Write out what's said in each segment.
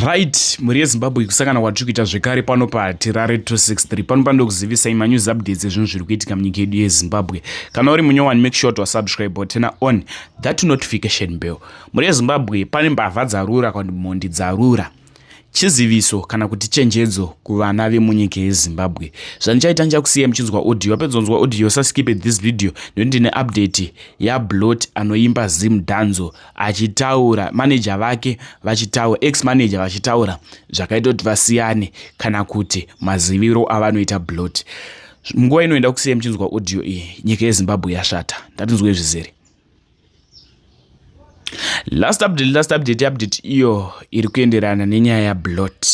Right, mhuri yeZimbabwe, kusangana kwatiri kuita zvekare pano paHatirare 263. Pano pandokuzivisai manews updates ezvinhu zviri kuitika munyika yedu yeZimbabwe. Kana uri munyowani, make sure to subscribe, turn on that notification bell. Mhuri yeZimbabwe, pane mbavha dzarura kana mhondi dzarura. Chiziviso kana kuti chenjedzo kuvana vemunyika yeZimbabwe. Zvandichaita, ndichakusiya muchinzwa audio. Wapedza kunzwa audio, saskip this video nekuti ndine update yaBlot anoimba Zim Dancehall achitaura, manager vake vachitaura, ex manager vachitaura zvakaita kuti vasiyane kana kuti maziviro avanoita Blot. Nguva inoenda kusiya muchinzwa audio iyi. Nyika yeZimbabwe yasvata, ndatinzwe zvizere. Last update, last update, update iyo iri kuenderana nenyaya yaBlot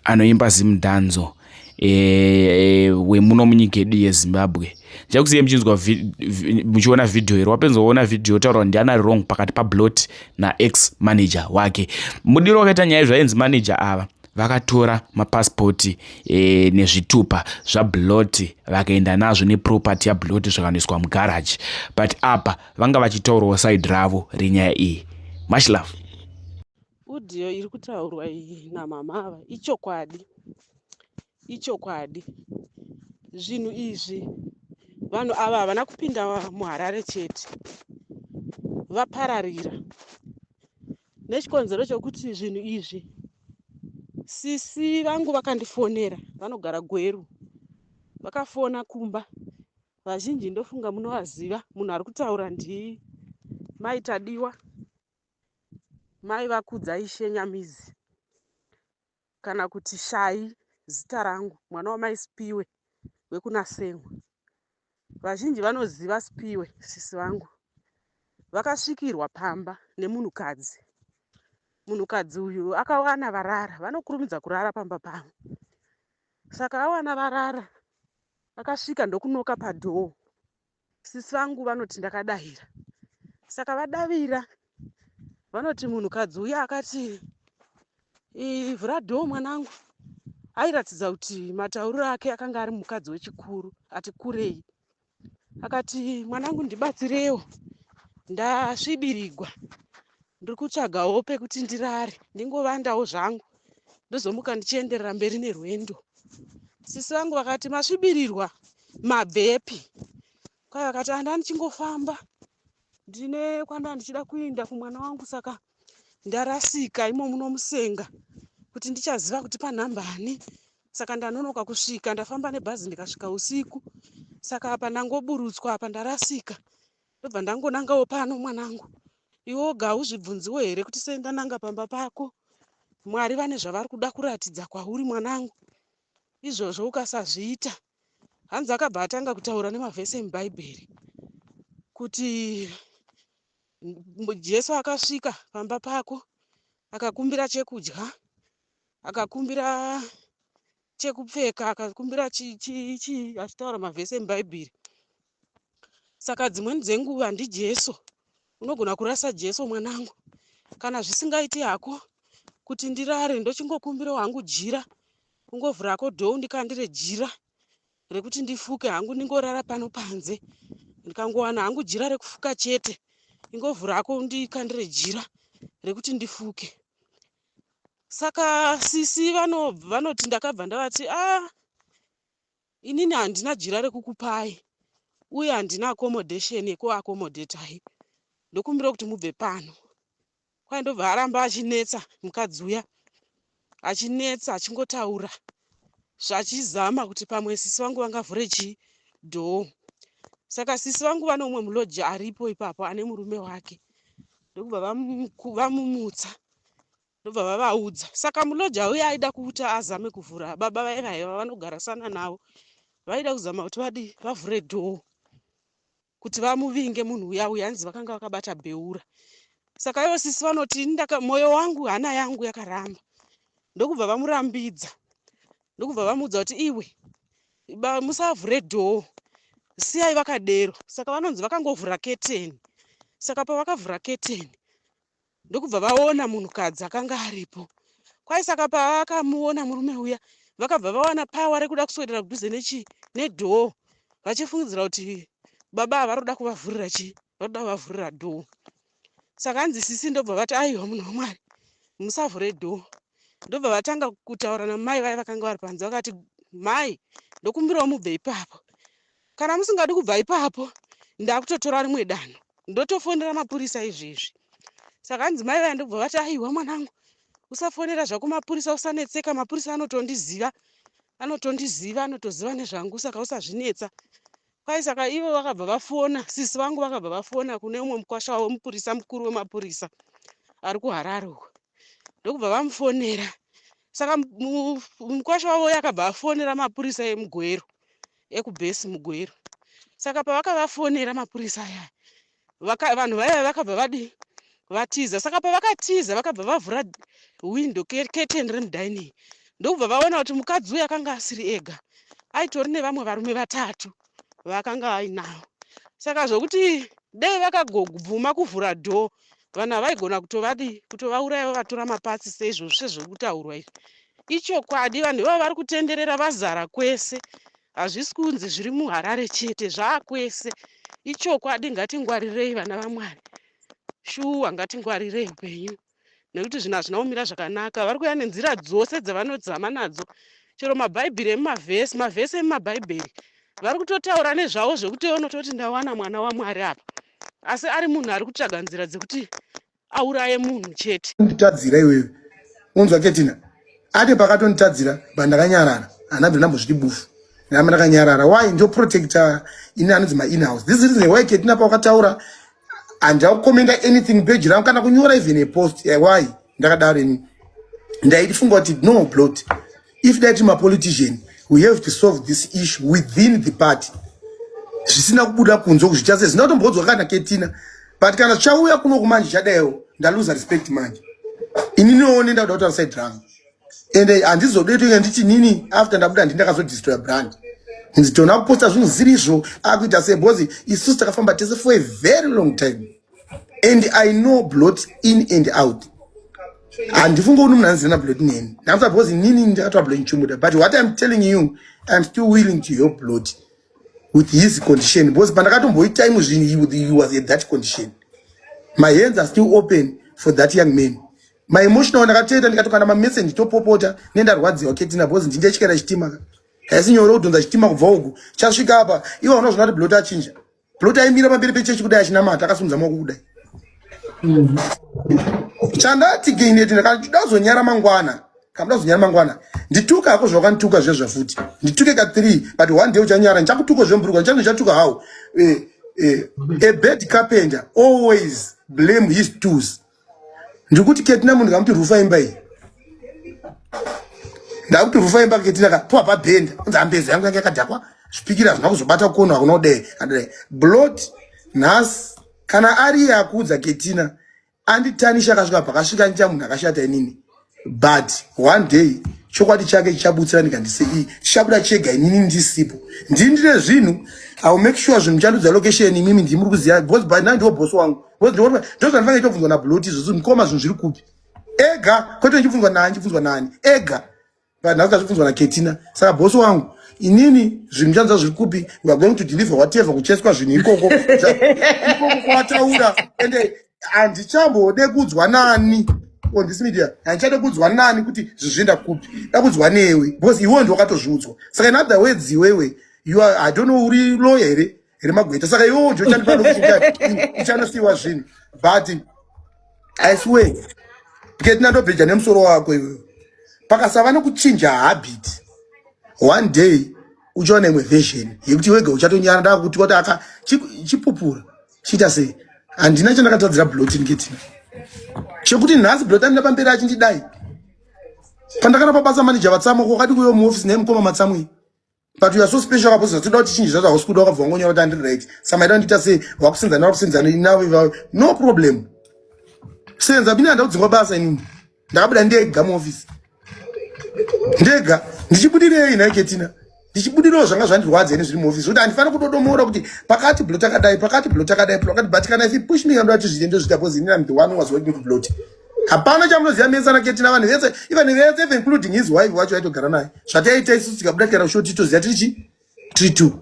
anoimba Zim Dancehall wemuno munyika yedu yeZimbabwe. Ndichakusiya muchinzwa, muchiona vhidhiyo iri. Wapedza kuona vhidhiyo, taura kuti ndiani ari wrong pakati paBlot naex manager wake. Mudiro wakaita nyaya, zvainzi manager ava vakatora mapasipoti nezvitupa zvaBlot, vakaenda nazvo neproperty yaBlot, zvakanoiswa mugaraji. But apa vanga vachitaurawo side ravo renyaya iyi. Much love. Audio iri kutaurwa iyi namama ava ichokwadi, ichokwadi. Zvinhu izvi, vanhu ava havana kupinda muHarare chete, vapararira nechikonzero chokuti zvinhu izvi, sisi vangu vakandifonera, vanogara Gweru. Vakafona kumba. Vazhinji ndofunga munovaziva. Munhu ari kutaura ndimai Tadiwa, mai Vakudza Ishe Nyamizi, kana kuti Shai zita rangu, mwana wamai Spiwe wekuna Semwa. Vazhinji vanoziva Spiwe, sisi vangu. Vakasvikirwa pamba nemunhukadzi. Munhukadzi uyu akawana varara, vanokurumidza kurara pamba pavo. Saka awana varara, akasvika ndokunoka padoor. Sisi vangu vanoti, "Ndakadavira." Saka vadavira, vanoti munhukadzi uya akati, "Vhura door, mwanangu." Airatidza kuti matauriro ake akanga ari mukadzi wechikuru, ati kurei. Akati, "Mwanangu, ndibatsirewo, ndasvibirigwa, ndiri kutsvagawo pekuti ndirare, ndingovandawo zvangu, ndozomuka ndichienderera mberi nerwendo." Sisi vangu vakati, "Masvibirirwa mabvepi?" Kwai vakati, "Anda ndichingofamba, ndine kwanda ndichida kuinda kumwana wangu, saka ndarasika imo muno musenga kuti ndichaziva kuti panhambani. Saka ndanonoka kusvika, ndafamba nebhazi ndikasvika usiku. Saka apa ndangoburutswa apa, ndarasika, ndobva ndangonangawo pano. Mwanangu, iwe woga hauzvibvunziwo here kuti sei ndananga pamba pako? Mwari vane zvavari kuda kuratidza kwauri, mwanangu. Izvozvo ukasazviita." Hanzi akabva atanga kutaura nemavhesi emubhaibheri kuti Jesu akasvika pamba pako, akakumbira chekudya, akakumbira chekupfeka, akakumbira chii, achitaura mavhesi emubhaibheri. Saka dzimweni dzenguva ndiJesu, unogona kurasa Jesu. Mwanangu, kana zvisingaiti hako kuti ndirare, ndochingokumbirawo hangu jira. Ungovhurako door, ndikandire jira rekuti ndifuke hangu, ndingorara pano panze. Ndikangowana hangu jira rekufuka chete, ingovhurako ndikandire jira rekuti ndifuke." Saka sisi vanoti, "Ndakabva ndavati, 'A, inini handina jira rekukupai uye handina accommodation yekuaccommodate-ai. Ndokumbira kuti mubve pano.'" Kwai ndobva aramba achinetsa mukadzi uya, achinetsa, achingotaura zvachizama kuti pamwe sisi vangu vangavhure chii, door. Saka sisi vangu vane umwe mulodger aripo ipapo ane murume wake, ndokubva vamumutsa, ndobva vavaudza. Saka mulodger uya aida kuti azame kuvhura. Baba vaivaiva vanogarasana navo vaida kuzama kuti vadii, vavhure door kuti vamuvinge munhu uya uya. Hanzi vakanga vakabata bheura. Saka ivo sisi vanoti, "Mwoyo wangu, hana yangu yakaramba." Ndokubva vamurambidza, ndokubva vamuudza kuti, "Iwe, musavhure door, siyai vakadero." Saka vanonzi vakangovhura keteni. Saka pavakavhura keteni, ndokubva vaona munhukadzi akanga aripo. Kwai saka pavakamuona murume uya, vakabva vawana power rekuda kuswedera kudhuze nechi nedoor, vachifungidzira kuti baba ava vari kuda kuvavhurira chii, vari kuda kuvavhurira door. Saka hanzi sisi ndobva vati, "Aiwa, munhu waMwari, musavhure door." Ndobva vatanga kutaura namai vaya vakanga vari panze, vakati, "Mai, ndokumbirawo mubve ipapo. Kana musingadi kubva ipapo, ndakutotora rimwe danho, ndotofonera mapurisa izvezvi." Saka hanzi mai vaya ndobva vati, "Aiwa mwanangu, usafonera zvako mapurisa, usanetseka, mapurisa anotondiziva, anotondiziva, anotoziva nezvangu, saka usazvinetsa." Kwai saka ivo vakabva vafona, sisi vangu vakabva vafona kune umwe mukwasha wavo, mupurisa mukuru wemapurisa ari kuHarare uko, ndokubva vamufonera. Saka mukwasha wavo akabva afonera mapurisa emuGweru, ekubhesi muGweru. Saka pavakavafonera mapurisa aya, vanhu vaiva vakabva vadii, vatiza. Saka pavakatiza, vakabva vavhura window, curtain remudining, ndokubva vaona kuti mukadzi uyu akanga asiri ega, aitori nevamwe varume vatatu vakanga ainavo. Saka zvokuti dei vakagobvuma kuvhura door, vanhu havaigona kutovadii, kutovauraya, vatora maparts seizvozvo sezvekutaurwa izvi. Ichokwadi, vanhu ivavo vari kutenderera, vazara kwese. Hazvisi kunzi zviri muHarare chete, zvaakwese. Ichokwadi, ngatingwarirei, vana vaMwari, shuwa ngatingwarirei upenyu, nekuti zvinhu hazvina kumira zvakanaka. Vari kuuya nenzira dzose dzavanodzama nadzo, chero mabhaibheri emumavhesi, mavhesi emumabhaibheri vari kutotaura nezvavo, zvekuti unototi ndawana mwana waMwari apa, asi ari munhu ari kutsvaga nzira dzekuti auraye munhu chete. Nditadzira iwewe, unzwa Ketina ate pakatonditadzira, but ndakanyarara, handabva ndambozviti bufu, ndamba ndakanyarara. Why? Ndoprotecta ini anonzi mainhouse. This is reason why, Ketina, pawakataura handaukomenda anything page rangu kana kunyora even a post. Why ndakadaro? Ini ndaitifunga kuti no blot, if dai tiri mapolitician, we have to solve this issue within the party, zvisina kubuda kunze kuzvicha sei, zvisina kutombodzwa kana Ketina. But kana zvichauya kuno kumanje, chadaiwo ndaluza respect manje. Ininiwo ndakuda kutaura side rangu, ende handizodetoke nditi nini after ndabuda ndini ndakazodestroya brand, nzi tona kuposta zvinhu zvirizvo akuita sei, because isusu takafamba tese for a very long time and I know Blot in and out. Handifungi kuti munhu anozivana Blot neni ndakuta, because inini ndakatora Blot nchimuda. But what I'm telling you, I'm still willing to help Blot with his condition, because pandakatomboita zvinhu, he was at that condition. My hands are still open for that young man. My emotional ndakatoita, ndikatokanda mamessage topopota nendarwadziwa, Ketina, because ndindechikera chitima. Haisi nyore kudhonza chitima kubva uku chasvika apa. Iwe unozvona kuti Blot achinja. Blot aimira pamberi pechechi kudai achinamata, akasimudza maoko kudai. Chandati geineti, ndakada kuzonyara mangwana, kamuda kuzonyara mangwana, ndituka hako zvawakandituka zvezva futi, ndituke ka3, but one day uchanyara. Ndichakutuka zvemburukwa, ndichatuka how a bad carpenter always blame his tools. Ndikuti Ketina, munhu kamuti rufa imba iyi, ndakuti rufa imba, Ketina ka powa pabhenda, unzi ambezi yangu yange yakadhakwa, zvipikira hazvina kuzobata kono, hakuna kudai adai. Blot nhasi kana ariye akuudza Ketina anditanisha, akasvika pakasvika ndicha munhu akashata inini, but one day chokwadi chake chichabutsira ndikandisei, chichabuda chega inini ndisipo. Ndini ndine zvinhu, I will make sure zvinhu muchandudza location. Imimi ndimi muri kuziva, because by now ndiwo boss wangu, because ndo zvandifanira itobvunzwa naBlot izvozvo, mukoma, zvinhu zviri kupi ega, kwete ndichibvunzwa nani, ndichibvunzwa nani ega, but nhasi ndazvibvunzwa naKetina. Saka boss wangu, inini zvinhu chanza zviri kupi? We are going to deliver whatever, kucheswa zvinhu ikoko ikoko kwataura. Ende handichambode kudzwa nani on this media, handichade kudzwa nani kuti zvinhu zvienda kupi, da kudzwa newe, because iwewe ndi wakatozviudzwa. Saka in other words, iwewe you are, I don't know, uri lawyer here here, magweta? Saka iwewe ndio uchandipa uchanosiyiwa zvinhu. But I swear, Ketina, ndobheja nemusoro wako iwewe, pakasava nekuchinja habit, one day uchaona imwe version yekuti wega uchatonyara. Ndakuti kuti aka chipupura chiita sei? Handina chandakatadzira Blot, Ketina, chekuti nhasi Blot andina pamberi achindidai pandakarapa basa manager vatsamwa kwakadi kuyo muofisi naye mukoma matsamwei. But you are so special kaposa toda kuti chinji zvacho hausi kuda, wakabva wangonyora kuti andiri right. Samaida kundiita sei? Wakusenza nawakusenza navo, no problem, senza bini. Handakudzingwa basa inini, ndakabuda ndega muofisi ndega. Ndichibudirei nhai Ketina? Ndichibudirawo zvanga zvandirwadza ini zviri muofisi, kuti handifaniri kudodomora kuti pakati Blot akadai, pakati Blot akadai, pakati. But kana if you push me, kandoda kuti zviite, ndozviita, because inini am the one who was working with Blot. Hapana chamunoziva mese ana Ketina, vanhu vese, even vese, even including his wife wacho aitogara naye. Zvataiita isusu tikabuda tikaenda kushoti, toziva tiri chi, tiri two.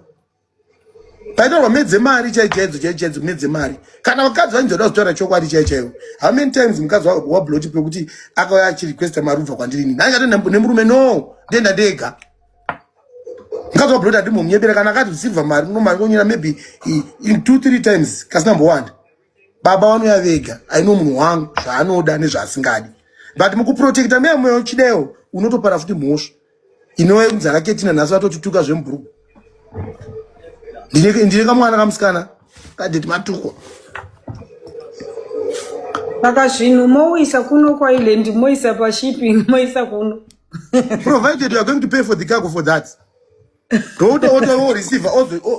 Paitaurwa medze mari chaichaidzo chaichaidzo medze mari. Kana vakadzi vainzoda kuzotaura chokwadi chaichaiwo. How many times mukadzi wabloti pekuti akauya achirequesta mari kubva kwandiri ini. Ndanga nemurume no, ndenda ndega. Mukadzi wabloti andimbomunyebera kana akati receive mari no mari konyera maybe in 2 3 times kasina mbowanda. Baba vanouya vega, I know munhu wangu zvaanoda nezvaasingadi. But mukuprotecta meya moyo chidewo unotopara futi mhosva. Inova yekunzi akaketina nhasi vatotituka zvemubhuruku. Ndine kamwana kamusikana kadeti matukwa. Saka zvinhu moisa kuno kwaIreland moisa pashipping moisa kuno. Provided you are going to pay for the cargo for that. Roda oto receiver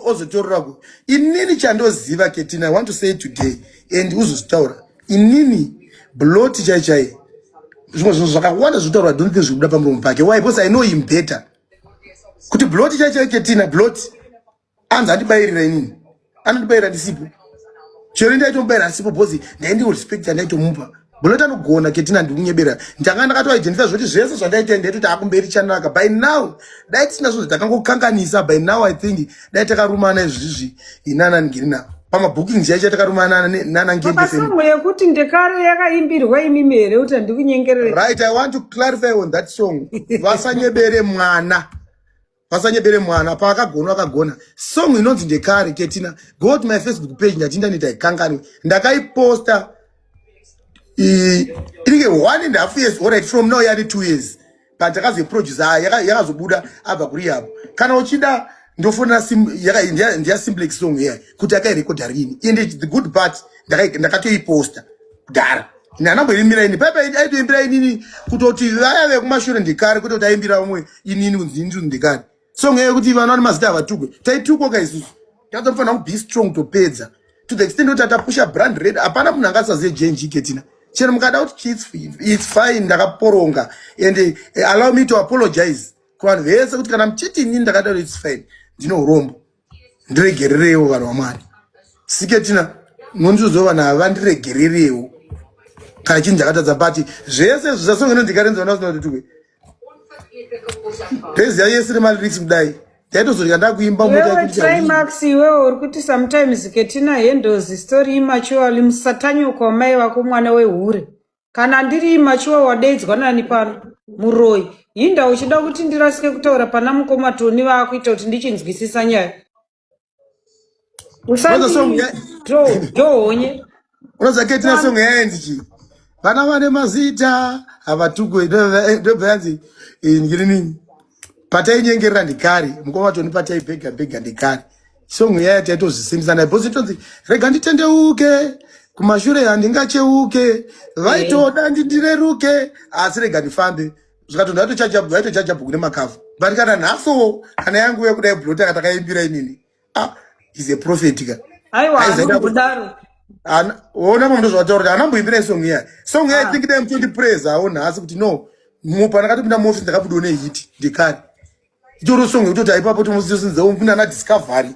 ozotorera ku. Inini chandoziva Ketina I want to say today and uzozvitaura. Inini blot chai chai. Zvimwe zvinhu zvakawanda zvinotaurwa don't think zvikubuda pamuromo pake. Why? Because I know him better. Kuti blot chai chai Ketina blot anzi andibayirira inini. Anondibayira ndisipo. Chero ndaitomubayira asipo because ndaindi respect yandaitomupa. Blot anogona Ketina ndikunyebera. Ndanga ndakatoidentify zvoti zvese zvandaita ndaitoti akumberi chanaka. By now dai tisina zvinhu takangokanganisa by now I think dai takarumana izvizvi inana ngirina. Pamabooking chaicho takarumana nana ngende Pasong yekuti ndekare yakaimbirwa imimi here kuti handikunyengerere. Right, I want to clarify on that song. Vasanyebere mwana. Vasanyebere mwana paakagona akagona. Song inonzi ndekare Ketina. Go to my Facebook page ndati ndanita ikanganwe. Ndakaiposta inenge 1.5 years all right from now yani 2 years. But takazoiproducer yakazobuda abva kurehab. Kana uchida ndofonera ndiya simplex song here kuti akairekodha rini. And the good part ndakatoiposta kudhara. Ndanamboimbira ini paipa aitoimbira inini kutoti vaya vekumashure ndekare kwete kuti aimbira vamwe inini kunzi inini ndekare. Song yekuti vana vane mazita havatukwe. Taitukwa ka isusu. Tatofanira ku be strong topedza. To the extent kuti atapusha brand red hapana munhu angasaziye JNG Ketina. Chero mukada kuti it's fine ndakaporonga and allow me to apologize kuvanhu vese kuti kana muchiti inini ndakadaro it's fine. Ndine urombo. Ndiregererewo vanhu vaMwari. Siketina nondizvo vanhu ava vandiregererewo. Kana chinhu chakatadza but zvese zvisasonge nondikarenza vana vasina kuti tukwe. Ndaiziva yese nemalyrics kudai. Ndaitozodya ndakuimba mota Iwewe Trimax iwewe uri kuti sometimes Ketina handles story immaturely musatanyoko wamai vako mwana wehure. Kana ndiri immature wadeidzwa nani pano muroyi. Hinda uchida kuti ndirasike kutaura pana mukoma Tony vaakuita kuti ndichinzwisisa nyaya. Usandidhohonye. Unoziva Ketina song yaenzi chii? Vana vane mazita havatukwe ndobva yanzi ngirini patainyengerera ndikare mukoma Tony pataibhega bhega ndikare song yaya taitozvisimbisa nayo because itonzi rega nditendeuke kumashure handingacheuke vaitoda ndindireruke asi rega ndifambe zvikatonzi vaitochaja bhuku nemakavhu but kana nhasiwo kana yangu yekudai blot akatakaimbira inini ah is a prophet ka Aiwa anokudaro. Ona mambo ndozvataura kuti anamboimbira song iya. Song iya I think dai mutondipraise awo nhasi kuti no mupa ndakatopinda muoffice ndakabudawo nehit ndekare. Itori song yekutoti aipapo tomusinze kuna na discovery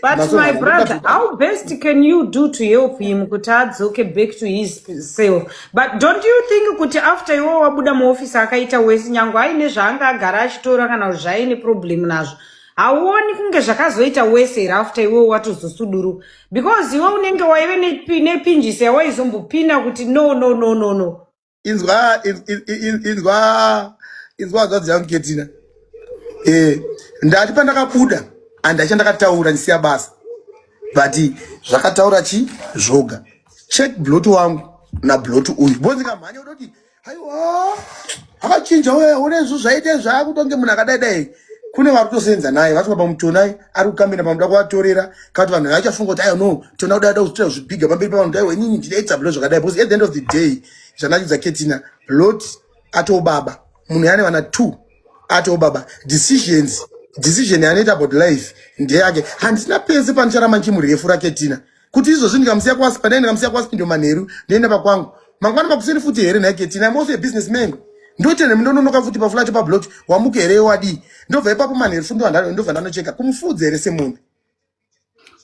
But my brother, how best can you do to help him kuti adzoke back to his self? But don't you think kuti after iwe wabuda muoffice akaita wese nyange aine zvaanga agara achitora kana kuti zvaaine problem nazvo hauoni kunge zvakazoita wese here after iwe watozosuduruka because iwe unenge waive nepinjisi yawaizombopina kuti no no no no no. Inzwa inzwa inzwa hanzvadzi yangu Ketina. Ndati pandakabuda andacha ndakataura ndisiya basa but zvakataura chi zvoga check blot wangu na blot uyu because kamhanya kutoti haiwa akachinja uye une zvo zvaite zvakutonge munhu akadai dai kune vari kutosenza naye vari kubaba mutonai ari kukamira pamuda kuvatorera kana kuti vanhu vachafunga kuti ayo no tona kuda da kuzoita zvibhiga pamberi pavanhu daiwa inini ndinoita blot zvakadai because at the end of the day zvanachidza Ketina blot atobaba munhu yane vana 2 atobaba decisions decision yaanoita about life ndeyake handina pese pandicharamba ndichimurefura Ketina kuti izvozvi ndikamusiya kwasi padai ndikamusiya kwasi pindo manheru ndoenda pakwangu mangwana makuseni futi here nhai Ketina I'm also a businessman ndotene ndononoka futi paflat pablot wamuka here wadii ndobva ipapo manheru futi ndobva ndanocheka kumufudza here semunhu.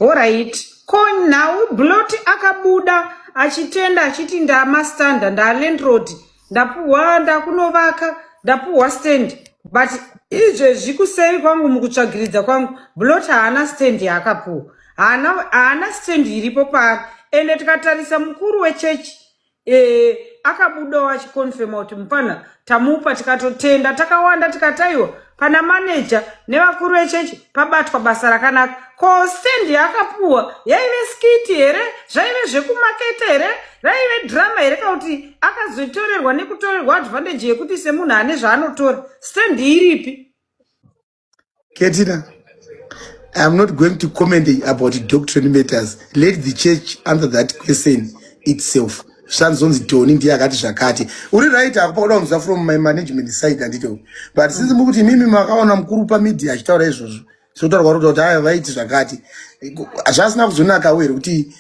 Alright. Ko nhau blot akabuda achitenda achiti ndamastanda ndalandlord ndapuhwa ndakunovaka ndapuhwa stand. But izvezvi kuseri kwangu, mukutsvagiridza kwangu, Blot haana stand yaakapuwa, haana stand iripo paari. Ende tikatarisa mukuru wechechi akabudawo achiconfirma kuti mupana tamupa, tikatotenda takawanda, tikataiwa pana maneja nevakuru vechechi, pabatwa basa rakanaka. Ko stand yaakapuwa yaive skit here? Zvaive zvekumaketa here? Raive drama here? Kakuti akazotorerwa nekutorerwa advantage yekuti semunhu ane zvaanotora, stand iripi? Ketina, I'm not going to comment about doctrine matters. Let the church answer that question itself. Zvanzonzi Tony ndiye akati zvakati. Uri right, akupa kuda kunzwa from my management side, handito. But since mukuti imimi makaona mukuru pamedia achitaura izvozvo, sotaura kwaruta kuti aya vaiti zvakati, zvasina kuzonakawo here kuti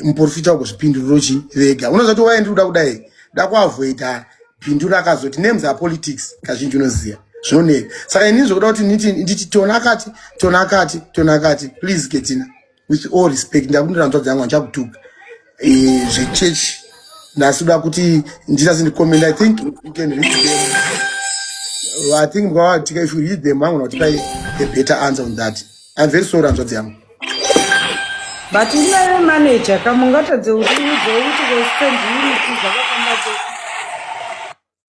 muprofita wagozvipinduriro chi vega? Unoziva kuti waendi kuda kudai da kuavoida pindura akazoti names are politics kazhinji, unoziva zvinoneka. Saka inini zvokuda kuti nditi Tona akati, Tona akati, Tona akati, please Ketina, with all respect, ndakundira nzvadzi yangu, handichakutuka. Zvechechi ndasida kuti ndisasi ndicommend. I think you can read them. I think mukavatika, if you read them, vangona kutipai a better answer on that. I'm very sorry, hanzvadzi yangu. But inaive manager kamungatadze kutiudzawo kuti ko stand iripi, zvakafamba sei?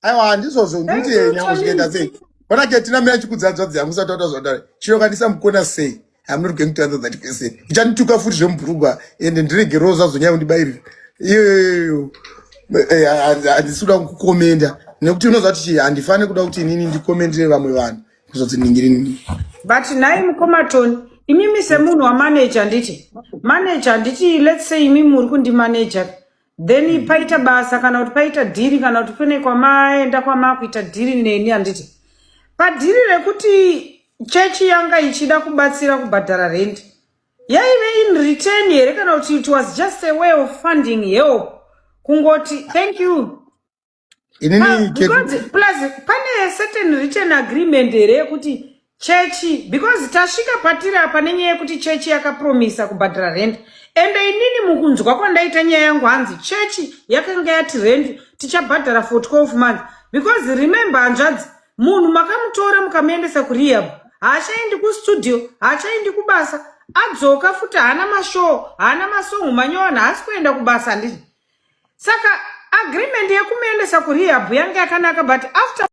Aiwa, handizvozvo. Ndikuti Thank you, nyange zvikaita sei, ona Ketina, mina chikudza hanzvadzi yangu, usati wataura zvadare chiro kandisa mukona sei. I'm not going to answer that question. Uchandituka futi zvemubhurugwa, ende ndiregerewo zvazonyanya kundibayirira iyoyoyo. Handisi kuda kucommenta nekuti unoziva kuti handifani kuda kuti inini ndicommentire vamwe vanhu kuzodzi. But nhai mukomatoni, imimi semunhu wamanager, nditi manager, handiti? Let's say imimi muri kundimanager, then paita basa kana kuti paita deal kana kuti kune kwamaenda kwamakuita deal neni, handiti? Padeal rekuti chechi yanga ichida kubatsira kubhadhara rent, yaive in return here kana kuti it was just a way of funding help, kungoti thank you? Inini Because plus pane certain written agreement here yekuti chechi, because tasvika patiri apa nenyaya yekuti chechi yakapromisa kubhadhara rent, ende inini mukunzwa kwandaita nyaya yangu, hanzi chechi yakanga yati rent tichabhadhara for 12 months. Because remember, hanzvadzi, munhu makamutora mukamuendesa kurehab, haachaendi kustudio, haachaendi kubasa, adzoka futi haana mashow, haana masongs manyowani, haasi kuenda kubasa, handiti? Saka agreement yekumuendesa kurehab yanga yakanaka, but after